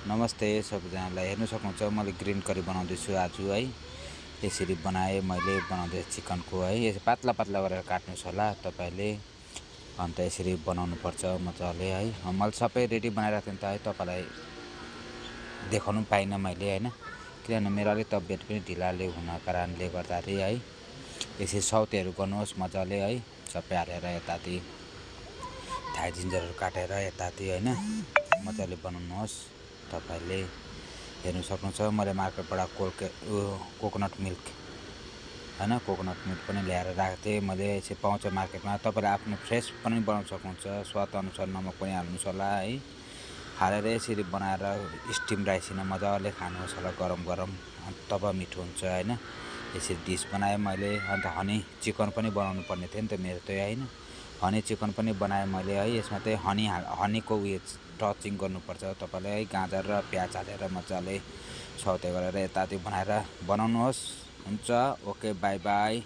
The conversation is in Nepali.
नमस्ते सबैजनालाई हेर्न सक्नुहुन्छ मैले ग्रीन करी बनाउँदैछु आज है। यसरी बनाए मैले बनाउँदै चिकनको है। यसरी पातला पातला गरेर काट्नुस् होला तपाईहरुले। अन्त यसरी बनाउनु पर्छ मजाले है। मैले सबै रेडी बनाइराखेँ त है, तपाईलाई देखाउनु पाइन मैले हैन, किनभने मेरो अलि तबियत पनि ढिलाले हुन कारणले गर्दाखेरि है। यसरी सौतेहरु गर्नुहोस् मजाले है, सबै हालेर यताति थाइ जिन्जरहरु काटेर यताति हैन मजाले बनाउनुहोस्। तपाईले हेर्न सक्नुहुन्छ मैले मार्केटबाट कोकोनट मिल्क हैन, कोकोनट मिल्क पनि ल्याएर राखेको थिएँ मैले। यसै पाउँछ मार्केटमा, तपाईले आफ्नो फ्रेश पनि बनाउन सक्नुहुन्छ। स्वाद अनुसार नमक पनि हाल्नुस् होला है। हालेर यसरी बनाएर स्टिम राइसमा मजाले खानुहोस् होला गरम गरम, तब मिठो हुन्छ हैन। यसरी डिश बनाए मैले। अन्त हनी चिकन पनि बनाउनु पर्ने थियो नि त मेरो त हैन। हनी चिकन पनि बनाए मैले है। यसमा चाहिँ हनीको उयो टचिङ गर्नुपर्छ तपाईले है। गाजर र प्याज हालेर मजाले सौते गरेर यताति बनाएर बनाउनुहोस्। हुन्छ, ओके, बाइ बाइ।